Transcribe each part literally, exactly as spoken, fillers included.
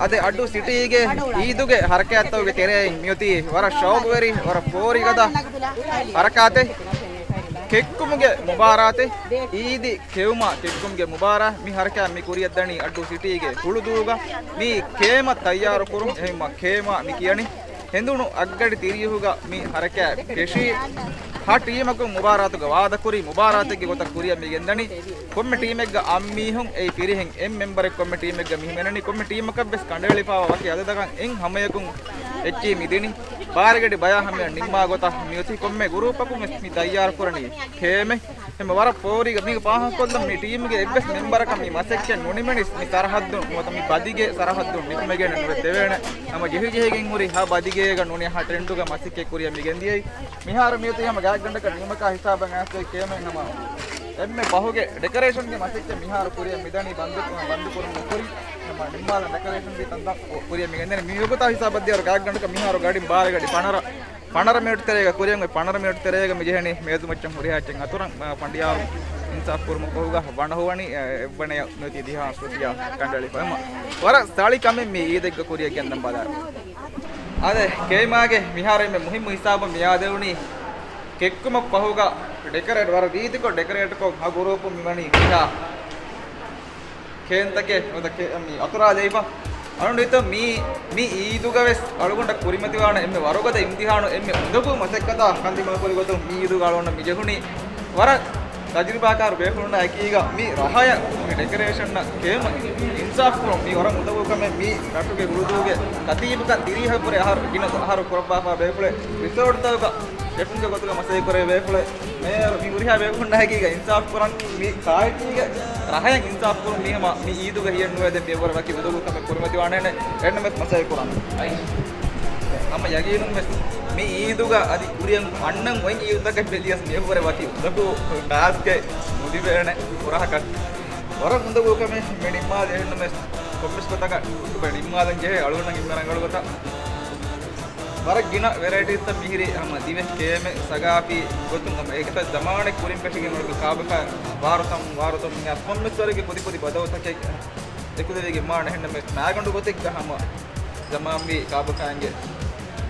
އަދި އައްޑޫ ސިޓީގެ އީދުގެ ހަރަކާތްތަކުގެ ތެރެއިން މިއޮތީ ވަރަށް ޝައުގުވެރި، ވަރަށް ފޯރިގަދަ ހަރަކާތެއް. ކެއްކުމުގެ މުބާރާތެއް، އީދި ކެއުމާ ކެއްކުމުގެ މުބާރާތް. މި ހަރަކާތް މި ކުރިއަށްދަނީ އައްޑޫ ސިޓީގެ ހުޅުދޫގަ. މީ ކޭމަށް ތައްޔާރު ކުރުން. އެހެންމަ ކޭމާ މި ކިޔަނީ ހެނދުނު އަށްގަޑި ތިރީހުގަ މި ހަރަކާތް ފެށީ. ހަ ޓީމަކުން މުބާރާތުގަ ވާދަކުރީ، މުބާރާތެއްގެ ގޮތަށް ކުރިއަށް މި ގެންދަނީ. ކޮންމެ ޓީމެއްގަ އަށް މީހުން އެއީ ފިރިހެން އެއް މެމްބަރެއް ކޮންމެ ޓީމެއްގަ މީހުން އެންނަނީ. ކޮންމެ ޓީމަކަށްވެސް ކަނޑައެޅިފައިވާ ވަކި އަދަދަކަށް އެއް ހަމަޔަކުން އެއްޗިހި މި ދިނީ. ބާރަގަޑި ބަޔާ ހަމަޔަށް ނިންމާ ގޮތަށް މިއޮތީ. ކޮންމެ ގުރޫޕަކުން ވެސް މި ތައްޔާރު ކުރަނީ ކޭމެއް. އެހެންމަ ވަރަށް ފޯރިގަ މީގެ ފާހަގަކޮށްލަން މި ޓީމުގެ އެއްވެސް މެމްބަރަކަށް މި މަސައްކަތް ނުނިމެނިސް މި ސަރަހައްދުން ނުވަތަ މި ބަދިގެ ސަރަހައްދުން ނިކުމެގެން ނުވެ ދެވޭނެ. ހަމަ ޖެހިޖެހިގެން ހުރި ހަ ބަދިގޭގަ ނޫނީ ހަ ޓެންޓުގަ މަސައްކަތް ކުރިއަށް މި ގެންދިޔައީ. މިހާރު މިއޮތީ ހަމަ ގާތްގަނޑަކަށް ނިމުމަކާ ހިސާބަށް އައިސް ކޭމެއް ހަމަ އެންމެ ފަހުގެ ޑެކަރޭޝަންގެ މަސައްކަތް މިހާރު ކުރިއަށް މިދަނީ ބަންދު، ބަންދުކުރުން ނުކުރި. ހަމަ ނިންމާލަން ޑެކަރޭޝަންގެ ތަންތަން ކުރިއަށް މި ގެންދަނީ. މި ވަގުތާ ހިސާބަށް ދިޔައިރު ގާތްގަނޑަކަށް މިހާރު ގަޑިން ބާރަ ގަޑި ފަނަރަ ފަނަރަ މިނެޓް ތެރޭގަ ކުރިއަށް އޮތް. ފަނަރަ މިނެޓް ތެރޭގަ މި ޖެހެނީ މޭދު މައްޗަށް ހުރިހާ އެއްޗެއް އަތުރަށް، އާ، ފަނޑިޔާރު އިންސާފް ކުރުމަށް ފަހުގަ ވަނަ ހޮވަނީ، އެ، އެއްވަނަޔަށް ނުވަތީ ދިހަ ރުފިޔާ ކަނޑައެޅިފަ. އެހެންމަ ވަރަށް ސަޅި ކަމެއް މި އީދެއްގަ ކުރިއަށް ގެންދަން ބަލާ. އާދެ، ކޭމާގެ މިހާރު އެންމެ މުހިއްމު ހިސާބަށް މި އާދެވުނީ ކެއްކުމަށް ފަހުގަ ޑެކަރޭޓް، ވަރަށް ރީތިކޮށް ޑެކަރޭޓްކޮށް ހަ ގުރޫޕު މިވަނީ ހުރިހާ ކޭންތަކެއް ނުވަތަ ކޭ-، މި އަތުރާލައިފަ. އަޅުގަނޑު ހިތަށް މީ، މި އީދުގަވެސް އަޅުގަނޑަށް ކުރިމަތިވާނެ އެންމެ ވަރުގަދަ އިމްތިހާނު، އެންމެ އުނދަގޫ މަސައްކަތާ ކަންދިމާކުރި ގޮތުން މި އީދުގަ އަޅުގަނޑަށް މި ޖެހުނީ. ވަރަށް ތަޖުރިބާކާރު ބޭފުޅުންނާ އެކީގަ މި ރަހަޔަށް މި ޑެކަރޭޝަންއަށް ކޭމަށް އިންސާފް ކުރުން މީ ވަރަށް އުނދަގޫ ކަމެއް. މި ރަށުގެ ހުޅުދޫގެ ކަތީބުކަން ދިރީހަށްވުރެ އަހަރު، ގިނަ އަހަރު ކުރައްވާފާ ބޭފުޅެއް ރިސޯޓްތަކުގަ ޝެފުންގެ ގޮތުގަ މަސައްކަތް ކުރޭ ބޭފުޅެއް. މޭޔަރު މި ހުރިހާ ބޭފުޅުންނާ އެކީގަ އިންސާފް ކުރަން، މި ކާއެކީގެ ރަހަޔަށް އިންސާފް ކުރުން މީ ހަމަ މި އީދުގަ ހިޔެއްނުވޭ. ދެން މިއަށްވުރެ ވަކި އުނދަގޫ ކަމެއް ކުރިމަތިވާނެހެނެއް އެންނަމެސް މަސައްކަތް ކުރަން. ހަމަ ޔަގީނުންވެސް މި އީދުގަ އަދި ކުރިއަށް އަންނަން އޮތް އީދުތަކެއް ބެލިޔަސް މިއަށްވުރެ ވަކި އުނދަގޫ ޓާސްކެއް ނުލިބޭނެ ފުރަހަކަށް. ވަރަށް އުނދަގޫ ކަމެއް މި ނިންމާލި. އެހެންނަމެސް ކޮންމެސް ގޮތަކަށް ނިންމާލަން ޖެހޭ އަޅުގަނޑަށް އިންމެ ރަނގަޅު ގޮތަށް. ވަރަށް ގިނަ ވެރައިޓީސްތައް މިހިރީ ހަމަ ދިވެހި ކޭމެއް ސަގާފީ ގޮތުން ހަމަ އެކަތައް ޒަމާނެއް ކުރިން ފެށިގެން އޮތް ކާބަކާ ވާރުތަން، ވާރުތަން މި އަސް ކޮންމެސް ވަރެއްގެ ކުދި ކުދި ބަދަލުތަކެއް އެކުލެވިގެން މާ ނެހެންނަމެ މާގަނޑު ގޮތެއްގަ ހަމަ ޒަމާންވީ ކާބަކާއިންގެ،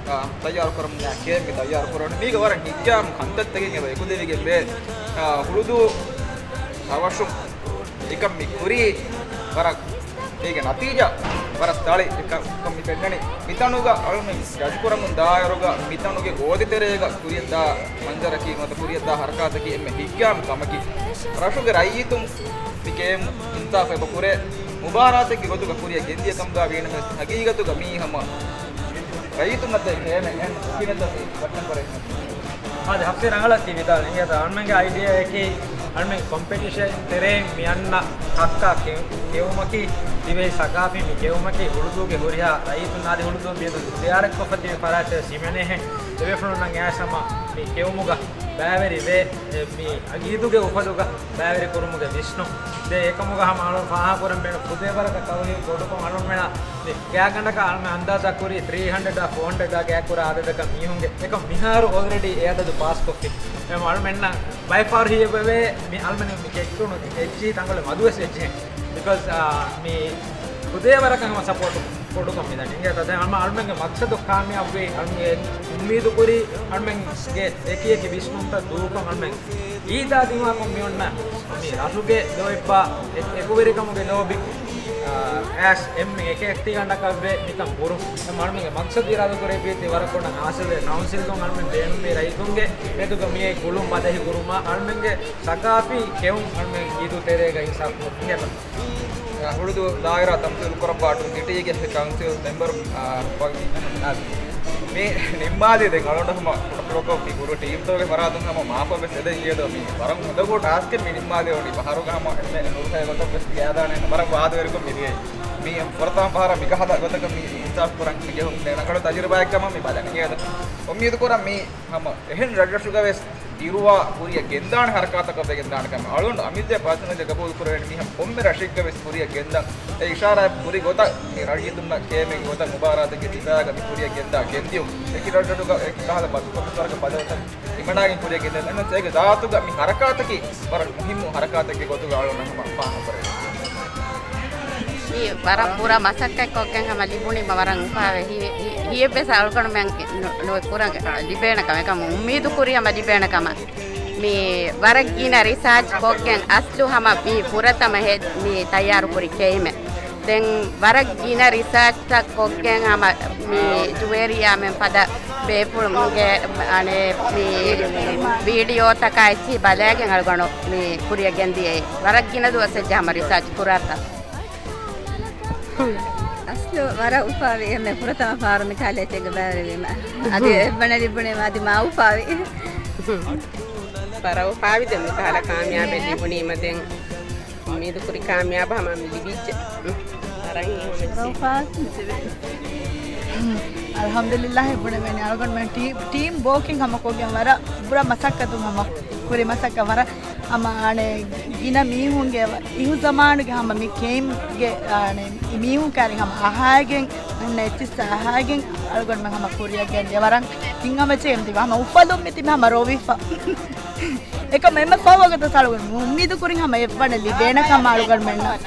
އާ، ތައްޔާރު ކުރަމުން ކޭމް ތައްޔާރު ކުރަން މީގަ ވަރަށް ހިއްޔާމު ކަންތައްތަކެއް އެބަ އެކުލެވިގެން ވޭ. އާ، ހުޅުދޫ ރަށު އެކަން މި ކުރީ ވަރަށް އޭގެ ނަތީޖާ ވަރަށް ސަޅި ކަ-، ކަން މި ފެންނަނީ. މިތަނުގަ އަޅުމެން ޖަޖް ކުރަމުން ދާއިރުގަ މިތަނުގެ ގޯދިތެރޭގަ ކުރިއަށްދާ މަންޒަރަކީ ނުވަތަ ކުރިއަށްދާ ހަރަކާތަކީ އެންމެ ހިއްޔާމު ކަމަކީ. ރަށުގެ ރައްޔިތުން މި ކޭމް އިންސާފް އެބަ ކުރޭ. މުބާރާތެއްގެ ގޮތުގަ ކުރިއަށް ގެންދިޔަ ކަމުގަ ވީނަމަވެސް ހަގީގަތުގަ މީ ހަމަ ރައްޔިތުންނަށް ދޭ ކޭމެއް އެހެން ކިނެތަ މި ވައްޓަން ކުރެވި. އާދެ، ހަފްސީ ރަނގަޅަށް ތި ވިދާޅުވި. އިނގޭތަ އަޅުމެންގެ އައިޑިއާއަކީ އަޅުމެން ކޮމްޕެޓިޝަން ތެރެއިން މި އަންނަ ހައްކާ ކެ-، ކެއުމަކީ، ދިވެހި ސަގާފީ މި ކެއުމަކީ، ހުޅުދޫގެ ހުރިހާ ރައްޔިތުން އަދި ހުޅުދޫ މިއަދު ޒިޔާރަތްކޮށްފަ ތިބި ފަރާތްތައް ހިމެނޭހެން އެބޭފުޅުންނަށް އެއާސް ހަމަ މި ކެއުމުގަ ބައިވެރިވޭ. އެ، މި އީދުގެ އުފަލުގަ ބައިވެރި ކުރުމުގެ ވިސްނުން. ދެން އެކަމުގަ ހަމަ އަޅުން ފާހަގަކުރަން ބޭނުން ފުދޭވަރަކަށް ތައުހީދު ބޮޑުކޮށް އަޅުންމެނަށް މި ގާތްގަނޑަކަށް އަޅުމެން އަންދާޒާ ކުރީ ތްރީ ހަންޑްރެޑް އާ ފޯ ހަންޑްރެޑް އާ ގާތްކުރާ އަދަދަކަށް މީހުންގެ. އެކަމް މިހާރު އޯލްރެޑީ އެ އަދަދު ޕާސްކޮށްފި. އެ އަޅުމެންނަށް ބައިފަހަރު ހީވެވޭ މި އަޅުމެން މި ކެއްކުނު އެއްޗިހި ތަންކޮޅެއް މަދުވެސް އެއްޗެހެން. ބިކޮޒް، އާ، މި ފުދޭވަރަކަށް ހަމަ ސަޕޯޓު ބޮޑުކޮށް މިދަނީ. އިނގޭތަ ދެން އަޅުމެންގެ މަޤްޞަދު ކާމިޔާބުވީ، އަޅުމެން އުއްމީދު ކުރީ އަޅުމެންގެ އެކި އެކި ވިސްނުންތައް ދޫކޮށް އަޅުމެން އީދާ ދިމާކޮށް މިއޮންނަ މި ރަށުގެ ލޯތްބާ އެ-، އެކުވެރިކަމުގެ ލޯބި، އާ، އައިސް އެންމެ އެކި އެކި ގަނޑަކަށްވެ މިކަން ކުރުން. އެ އަޅުމެންގެ މަޤްޞަދު އިރާދަކުރެއްވީ ތި ވަރަށް ބޮޑަށް އާސަވެ ކައުންސިލްގަ އަޅުމެން ބޭނުންވި ރައްޔިތުންގެ މެދުގަ މިއައި ގުޅުން ބަދަހި ކުރުމަށް އަޅުމެންގެ ސަގާފީ ކެއުން އަޅުމެން އީދު ތެރޭގަ އިންސާފް ކޮށްފި. ހުޅުދޫ ދާއިރާ ތަމްސީލު ކުރައްވާ އައްޑޫ ސިޓީގެ ކައުންސިލް މެމްބަރު، އާ، މި ނިންމާލީ ދެން އަޅުގަނޑު ހަމަ ކުޑަކުޑަކޮށް މި ކުރު ޓީމްތަކުގެ ފަރާތުން ހަމަ މާފަށް ވެސް އެދެން އިޔޭ ދޯ މީ ވަރަށް އުނދަގޫ ޓާސްކެއް މި ނިންމާލެވުނީ. ފަހަރުގަ ހަމަ އެންމެ ނުރުހޭ ގޮތަށް ވެސް ގާދާނެ ވަރަށް ވާދަވެރިކޮށް މި ދިޔައީ. މީ ފުރަތަމަ ފަހަރަށް މިކަހަލަ ގޮތަކަށް މި އިންސާފް ކުރަން މި ޖެހުން ރަނގަޅު ތަޖުރިބާއެއް ކަމަށް މި ބަލަނީ. އުއްމީދު ކުރަން މީ ހަމަ އެހެން ރަށްރަށުގަ ވެސް އިރުވާ ކުރިއަށް ގެންދާނެ ހަރަކާތަކަށް ވެގެންދާނެ ކަމަށް. އަޅުގަނޑު އަމިއްލަ ޕާޓްނަރ ގަބޫލު ކުރެވޭނެ މީހަކު ކޮންމެ ރަށެއްގަ ވެސް ކުރިއަށް ގެންދަން. އެ އިޝާރާތް ކުރި ގޮތަށް މި ރައްޔިތުންނަށް ކޭމެއް ގޮތަށް މުބާރާތެއްގެ ތިބާގަ މި ކުރިއަށް ގެންދާ ގެންދިޔުން. އެކި ރަށްރަށުގަ އެކި ކަހަލަ ބަދަލުތައް ހިމަނާގެން ކުރިއަށް ގެންދަން. އެންމެ އޭގެ ޒާތުގަ މި ހަރަކާތަކީ ވަރަށް މުހިއްމު ހަރަކާތެއްގެ ގޮތުގަ އަޅުގަނޑު ހަމަ ފާހަގަކުރެވޭ. މި ވަރަށް ބުރަ މަސައްކަތް ކޮށްގެން ހަމަ ލިބުނީމަ ވަރަށް އުފާވެ. ހި-، ހި-، ހިޔެއްވެސް އަޅުގަނޑުމެން ނު-، ނުވެ ކުރަން ލިބޭނެ ކަމެއް ކަމަށް އުއްމީދު ކުރި ހަމަ ލިބޭނެ ކަމަށް. މި ވަރަށް ގިނަ ރިސާޗް ކޮށްގެން އަސްލު ހަމަ މި ފުރަތަމަ ހެ-، މި ތައްޔާރު ކުރި ކެއިމެއް. ދެން ވަރަށް ގިނަ ރިސާޗްތައް ކޮށްގެން ހަމަ މި ޖުވޭރިއާ މެން ފަދަ ބޭފުޅުންގެ އަނެ މި ވީޑިއޯތަކާ އެއްޗިހި ބަލައިގެން އަޅުގަނޑު މި ކުރިއަށް ގެންދިޔައީ. ވަރަށް ގިނަ ދުވަސް އެއްޗެއް ހަމަ ރިސާޗް ކުރާތަން. އަސްލު ވަރަށް އުފާވި އެންމެ ފުރަތަމަ ފާރު މި ކާލެއްޗެއްގެ ބައިވެރިވީމަ. އަދި އެއްވަނަ ލިބުނީމަ އަދި މާ އުފާވި. ވަރަށް އުފާވި ދެން މި ކަހަލަ ކާމިޔާބެއް ލިބުނީމަ ދެން އުއްމީދު ކުރި ކާމިޔާބު ހަމަ މި ލިބިއްޖެ. ވަރަށް ހިތްހަމަޖެއްސި. އަލްޙަމްދުލިއްލާހި ބުނެވެނީ އަޅުގަނޑުމެން ޓީ-، ޓީމް ވޯކިން ހަމަ ކޮށްގެން ވަރަށް ބުރަ މަސައްކަތުން ހަމަ ކުރި މަސައްކަތް ވަރަށް ހަމަ އަނެ ގިނަ މީހުންގެ އިހުޒަމާނުގެ ހަމަ މި ކެއިމްގެ އަނެ މީހުން ކާރި ހަމަ އަހާގެން އަންނަ އެއްޗިއްސަށް އަހާގެން އަޅުގަނޑުމެން ހަމަ ކުރިއަށް ގެންދިޔަ ވަރަށް ހިތްހަމަޖެހި އެމްދި ހަމަ އުފަލުން މި ތިބި ހަމަ ރޮވިފަ. އެކަމް އެންމެ ފަހު ވަގުތު ސަޅުގަނޑު އުއްމީދު ކުރިން ހަމަ އެއްވަނަ ލިބޭނެ ކަމަށް އަޅުގަނޑުމެންނަށް.